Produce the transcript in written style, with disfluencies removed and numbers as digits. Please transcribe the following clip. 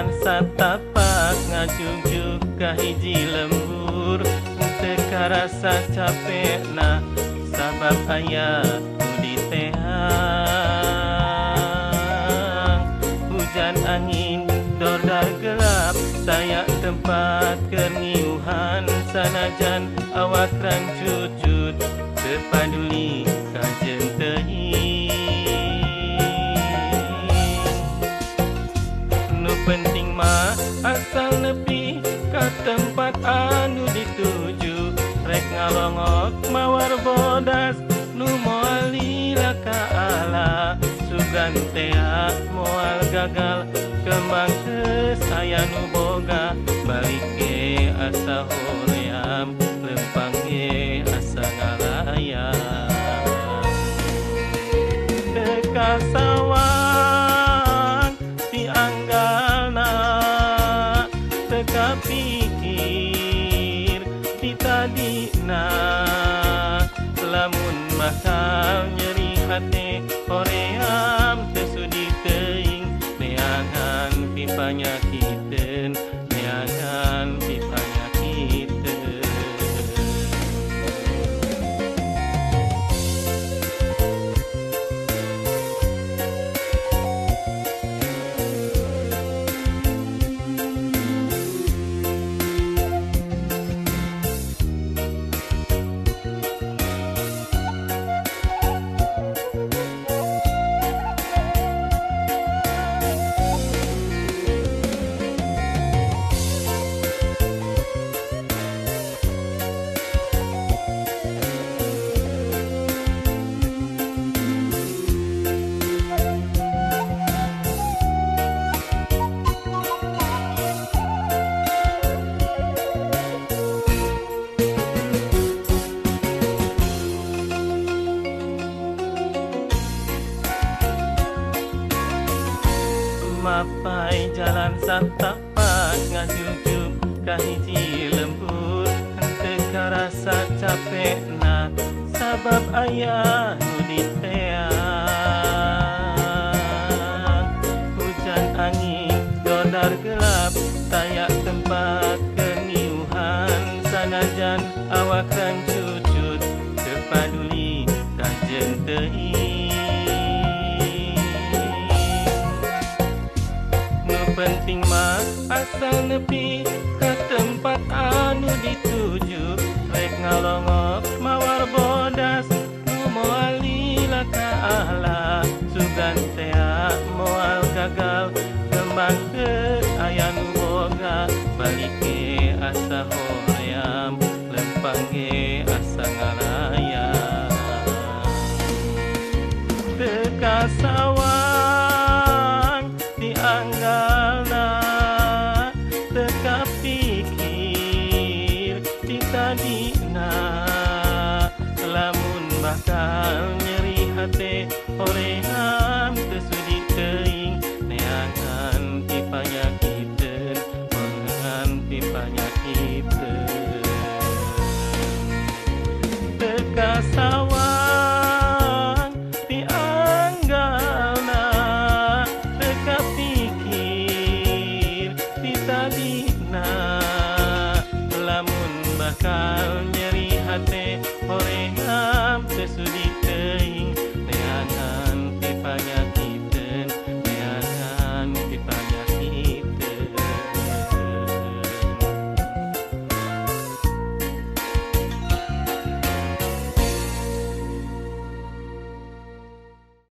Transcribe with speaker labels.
Speaker 1: jalan satapak ngajugjug ka hiji lembur teu karasa capekna sabab aya nu diteang. Hujan angin dordar gelap taya tempat keur ngiuhan sanajan awak rancucut teu paduli kajeun teuing. Nu penting mah asal nepi ka tempat anu dituju rek ngalongok mawar bodas nu moal lila ka ala sugan tea moal gagal kembang geus aya nu boga balik ge asa hoream lempang ge asa ngalayang. Teu kasawang ti anggalna teu kapikir ti tadina lamun bakal nyeri hate hoream teu sudi teuing neangan pipanyakiteun neangan pipanyakiteun. Mapai jalan satapak ngajugjug ka hiji lembur henteu karasa capekna sabab aya nu diteang. Hujan angin dodar gelap taya tempat kengiuhan sanajan awak rancucut teu paduli kajeun teuing. Penting mah asal nepi ka tempat anu dituju rek ngalongok mawar bodas nu moal lila ka ala sugan tea moal gagal kembang geus aya nu boga balik ge asa hoream lempang ge asa ngalayang. Teu kasawang ti anggalna teu kapikir ti tadina lamun bakal nyeri hate hoream teu sudi teuing neangan pipanyakiteun neangan pipanyakiteun. Teu kasawang ti anggalna teu kapikir ti tadina lamun bakal nyeri hate hoream teu sudi